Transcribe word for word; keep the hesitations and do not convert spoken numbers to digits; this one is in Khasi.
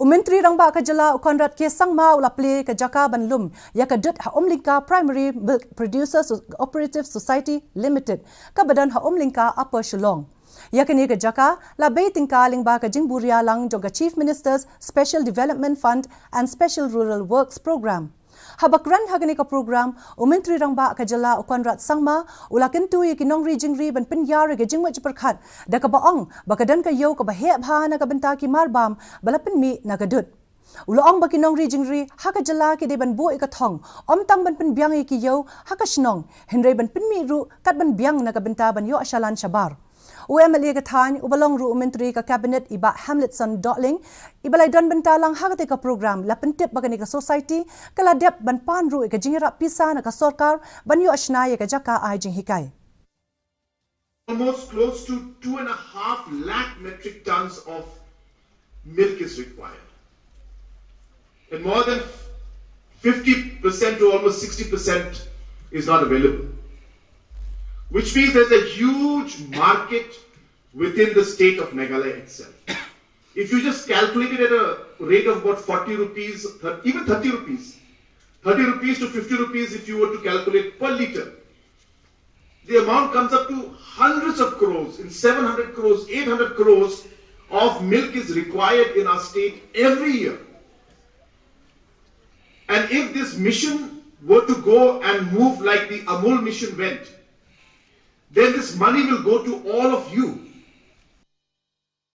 U Myntri Rangbah ka jylla u Conrad K Sangma u la plie ka jaka ban lum ïa ka dud ha Umlyngka Primary Milk Producers Cooperative Society Limited, kaba don ha Umlyngka, Upper Shillong. Ïa kane ka jaka la bei tyngka lyngba ka jingbuhrialang jong ka Chief Minister's Special Development Fund and Special Rural Works Programme. Haba kren ha kane ka program, u Myntri Rangbah ka jylla u Conrad Sangma u la kyntu ïa ki nongri jingri ban pynïar ïa ka jingmut jingpyrkhat, da kaba ong ba ka don ka ïew kaba heh bha na ka bynta ki marbam ba la pynmih na ka dud. U la ong ba ki nongri jingri ha ka jylla ki dei ban buh ïa ka thong, ym tang ban pynbiang ïa ki ïew ha ka shnong, hynrei ban pynmih ruh kat ban biang na ka bynta ban ïoh shalan shabar. U M L A ka thaiñ, uba long ruh u Myntri ka Cabinet, i Bah Hamletson Dohling, iba la don bynta lang ha kata ka program, la pyntip ba kane ka society ka la dep ban pan ruh ïa ka jingïarap pisa na ka sorkar ban ïoh shna ïa ka jaka ai jinghikai. Almost close to two and a half lakh metric tons of milk is required. And more than fifty percent to almost sixty percent is not available. Which means there's a huge market within the state of Meghalaya itself. If you just calculate it at a rate of about forty rupees, thir- even thirty rupees, thirty rupees to fifty rupees if you were to calculate per litre, the amount comes up to hundreds of crores, in seven hundred crores, eight hundred crores of milk is required in our state every year. And if this mission were to go and move like the Amul mission went, then this money will go to all of you.